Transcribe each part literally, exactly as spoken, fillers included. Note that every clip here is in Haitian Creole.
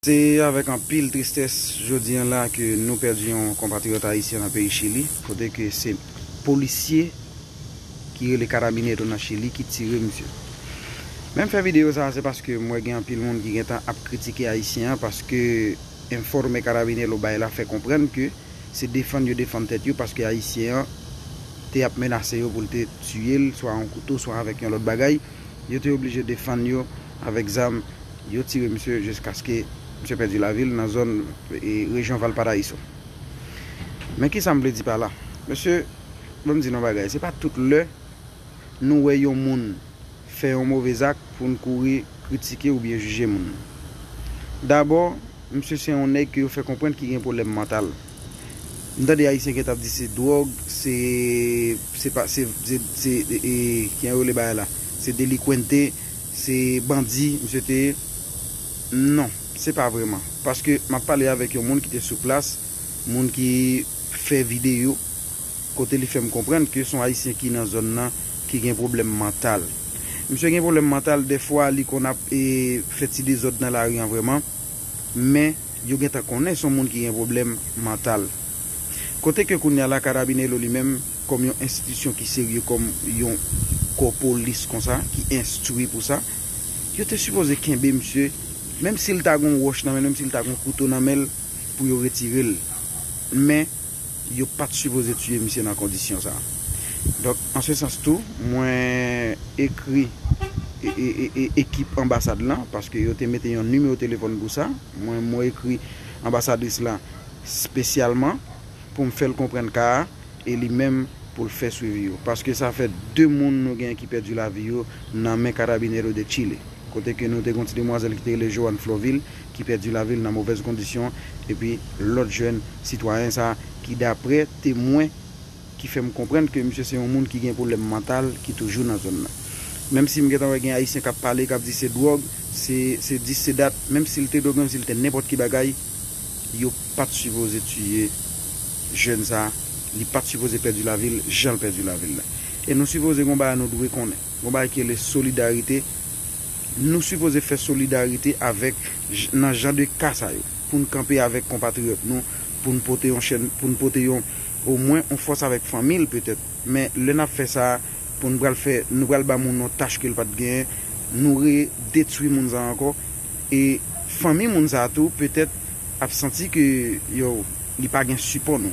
Se avèk anpil tristès jodi an la ke nou pèdi yon konpatriyòt ayisyen nan peyi Chili, kote ke se polisye ki rele Carabinero nan Chili ki tire misye. Men m fè videyo sa a, se paske m wè gen anpil moun ki gentan ap kritike ayisyen an paske enfòme Carabinero bay la fè konprann ke se defann yo defann tèt yo paske ayisyen an te ap menase yo pou l te tiye l, swa yon kouto, swa avèk yon lòt bagay. Yo te oblije defann yo avèk zam, yo tire misye jiskaske misye pèdi lavi l nan zòn, e, rejyon Valparaíso. Men kisa m vle di pa la? Mesye, ban m di nou yon bagay, se pa tout lè nou wè yon moun fè yon move zak pou n kouri kritike oubyen jije moun nan. Dabò, misye se yon nèg ke yo fè konprann ki gen pwoblèm mantal. M tande ayisyen gentan ap di se dwòg, se, se pa, se, se, se, e, e, kijan yo rele bagay la? Se delikwente, se bandi, misye te ye. Non, se pa vrèman. Paske m ap pale avèk yon moun ki te sou plas, moun ki fè videyo, kote li fè m konprann ke se yon ayisyen ki nan zòn nan ki gen pwoblèm mantal. Misye gen pwoblèm mantal, dèfwa li konn ap, e, fè ti dezòd nan lari an vrèman, men yo gentan konnen se yon moun ki gen pwoblèm mantal. Kote ke kounye a la, Carabinero li menm, kòm yon enstitisyon ki serye, kòm yon kò polis konsa, ki enstwi pou sa, yo te sipoze kenbe misye, menm si l ta gen yon wòch nan men l, menm si l ta gen yon kouto nan men l, pou yo retire l. Men, yo pa t sipoze tiye misye nan kondisyon sa a. Donk, an se sans tou, mwen ekri e, e, e, e, ekip anbasad lan, paske yo te mete yon nimewo telefòn pou sa. Mwen, mwen ekri anbasadris la espesyalman pou m fè l konprann ka a, e li menm pou l fè swivi yo. Paske sa fè de moun nou genyen ki pèdi lavi yo nan men Carabinero de Chile. Kote ke nou te gen yon ti demwazèl ki te rele Joanne Florvil, ki pèdi lavi l nan movèz kondisyon, epi lòt jèn sitwayen sa a ki, daprè temwen, ki fè m konprann ke misye se yon moun ki gen pwoblèm mantal ki toujou nan zòn nan. Menm si m gentan wè gen ayisyen k ap pale, k ap di se dwòg, se, se dis, se dat, menm si l te dwòg, menm si l te nenpòt ki bagay, yo pa t sipoze tiye jèn sa a, li pa t sipoze pèdi lavi l jan l pèdi lavi l la. E nou sipoze gen yon bagay nou dwe konnen, gen yon bagay ki rele solidarite. Nou sipoze fè solidarite avèk j-, nan jan de ka sa yo, pou n kanpe avèk konpatriyòt nou, pou n pote yon chèn, pou n pote yon, omwen yon fòs avèk fanmi l petèt. Men lè n ap fè sa, pou n pral fè, nou pral ba moun yon tach ke l pa t genyen, nou redetwi moun sa a ankò. E fanmi moun sa a tou, petèt, ap santi ke, yo, li pa gen sipò nou.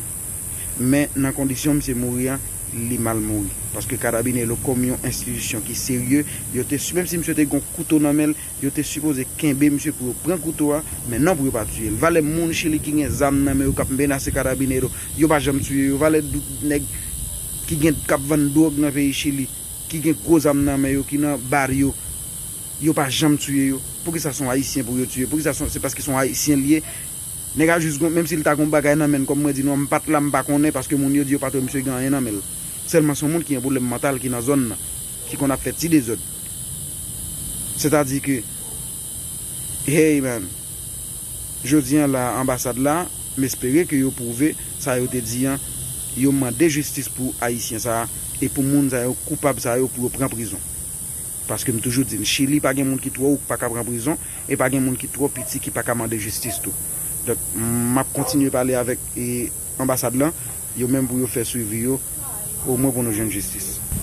Men nan kondisyon misye mouri an, li mal mouri. Paske Carabinero kòm yon enstitisyon ki serye, yo te, menm si misye te gen yon kouto nan men l, yo te sipoze kenbe misye pou yo pran kouto a, men non, pou yo pa tiye l. Valè moun Chili ki gen zam nan men yo k ap menase Carabinero, yo pa janm tiye yo. Valè dou-, nèg ki gen, k ap vann dwòg nan peyi Chili, ki gen gwo zam nan men yo, ki nan baryo, yo pa janm tiye yo. Poukisa se yon ayisyen pou yo tiye? Poukisa se, se paske se yon ayisyen li ye? Nèg a jis gon, menm si l ta gon bagay nan men l, kòm mwen di nou an, m pa t la, m pa konnen, paske moun yo di yo pa t wè misye gen anyen nan men l. Sèlman se yon moun ki gen pwoblèm mantal ki nan zòn nan, ki konn ap fè ti dezòd. Sètadi ke, hey man, jodi an la, anbasad la, m espere ke yo pwouve sa yo te di an, yo mande jistis pou ayisyen sa a, e pou moun sa yo, koupab sa yo, pou yo pran prizon. Paske m toujou di n, Chili pa gen moun ki twò wo k pa ka pran prizon, e pa gen moun ki twò piti ki pa ka mande jistis tou. Donk, m ap kontinye pale avèk, e, anbasad lan, yo menm pou yo fè swivi yo, omwen pou nou jwenn jistis.